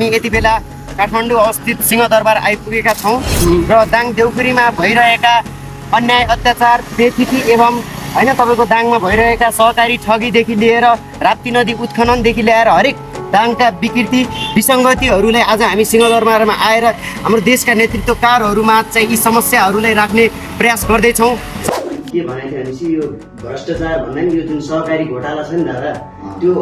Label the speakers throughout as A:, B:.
A: हामी यति बेला काठमाडौँ अवस्थित सिंहदरबार आइपुगेका छौँ र दाङ देउखुरीमा भइरहेका अन्याय अत्याचार बेथिति एवं होइन तपाईँको दाङमा भइरहेका सहकारी ठगीदेखि लिएर राप्ती नदी उत्खननदेखि ल्याएर हरेक दाङका विकृति विसङ्गतिहरूलाई आज हामी सिंहदरबारमा आएर हाम्रो देशका नेतृत्वकारहरूमा चाहिँ यी समस्याहरूलाई राख्ने प्रयास गर्दैछौँ। के भनेको थियो भनेपछि यो भ्रष्टाचार भन्दा नि यो जुन सहकारी घोटाला छ नि दादा त्यो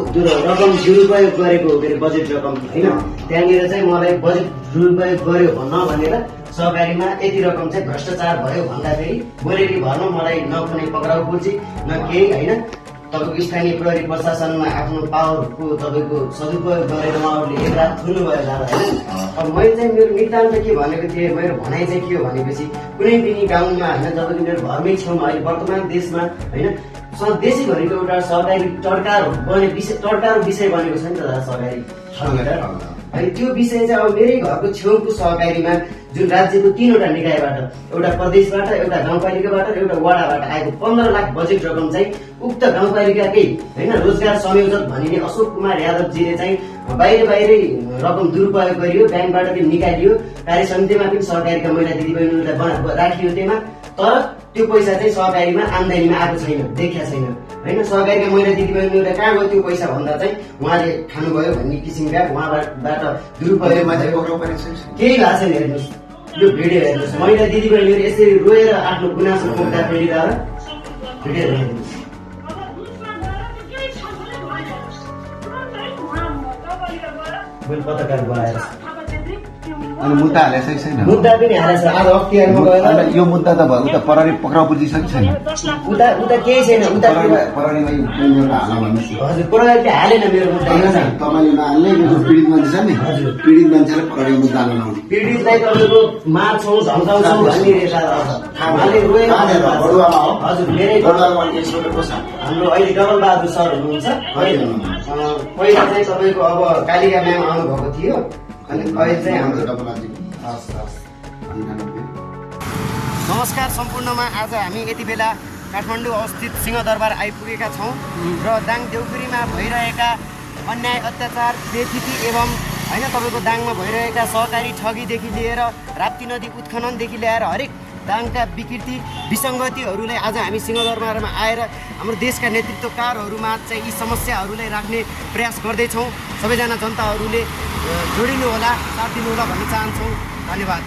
A: रकम दुरुपयोग गरेको हो, के अरे बजेट रकम होइन, त्यहाँनिर चाहिँ मलाई बजेट दुरुपयोग गर्यो भन्न भनेर सहकारीमा यति रकम चाहिँ भ्रष्टाचार भयो भन्दाखेरि बोलेकी भर्न मलाई न कुनै पक्राउ पुर्जी न केही होइन। तपाईँको स्थानीय प्रहरी प्रशासनमा आफ्नो पावरको तपाईँको सदुपयोग गरेर उहाँहरूले एक रात थुन्नुभयो दादा होइन। अब मैले चाहिँ मेरो नितान्त के भनेको थिएँ, मेरो भनाइ चाहिँ के हो भनेपछि कुनै पनि गाउँमा होइन तपाईँको मेरो घरमै छेउमा अहिले वर्तमान देशमा होइन देशीभरिको एउटा सहकारी टड्कार विषय बनेको छ नि त दादा सहकारी है। त्यो विषय चाहिँ अब मेरै घरको छेउको सहकारीमा जुन राज्यको 3वटा निकायबाट, एउटा प्रदेशबाट, एउटा गाउँपालिकाबाट र एउटा वडाबाट आएको 15 लाख बजेट रकम चाहिँ उक्त गाउँपालिकाकै होइन रोजगार संयोजक भनिने अशोक कुमार यादवजीले चाहिँ बाहिरै रकम दुरुपयोग गरियो, ब्याङ्कबाट पनि निकालियो, कार्य समितिमा पनि सहकारीका महिला दिदीबहिनीहरूलाई राखियो त्यहाँ। तर त्यो पैसा चाहिँ सहकारीमा आम्दानीमा आएको छैन, देखिया छैन होइन। सहकारीका महिला दिदीबहिनीहरूलाई कहाँ गयो त्यो पैसा भन्दा चाहिँ उहाँले खानुभयो भन्ने किसिमका उहाँबाट दुरुपयोगमा चाहिँ केही भएको छैन। हेर्नुहोस् यो भिडियो हेर्नुहोस्, महिला दिदीबहिनीहरू यसरी रोएर आफ्नो गुनासो पोख्दा पीडित भिडियो हेर्नुहोस्। पत्रकार बोलाएर
B: अनि मुद्दा हालेको छ कि छैन?
A: मुद्दा पनि हालेको छ। आज अख्तियारमा गएर
B: यो मुद्दा त भयो, उता प्रहरी पक्राउ पुर्जिसक्यो कि छैन?
A: उता केही छैन। उता
B: प्रहरीमा एउटा हाल भन्नुहोस्।
A: हजुर प्रहरीले हालेन मेरो मुद्दा।
B: तपाईँले नहाल्ने यो पीडित मान्छे छ नि, पीडित मान्छेले प्रहरी मुद्दा हाल्न लाउने,
A: पीडितलाई तपाईँको मार्छौँ धम्काउँछौँ भन्ने उहाँले रोएर हजुर मेरै हाम्रो अहिले डबल बहादुर सर हुनुहुन्छ। पहिला चाहिँ तपाईँको अब कालिका म्याम आउनुभएको थियो अनि अहिले चाहिँ हाम्रो नमस्कार सम्पूर्णमा आज हामी यति बेला काठमाडौँ अवस्थित सिंहदरबार आइपुगेका छौँ र दाङ देउखुरीमा भइरहेका अन्याय अत्याचार बेथिति एवं होइन तपाईँको दाङमा भइरहेका सहकारी ठगीदेखि लिएर राप्ती नदी उत्खननदेखि ल्याएर हरेक दाङका विकृति विसङ्गतिहरूलाई आज हामी सिंहदरबारमा आएर हाम्रो देशका नेतृत्वकारहरूमा चाहिँ यी समस्याहरूलाई राख्ने प्रयास गर्दैछौँ। सबैजना जनताहरूले जोडिनु होला, साथ दिनु होला भन्न चाहन्छौँ। धन्यवाद।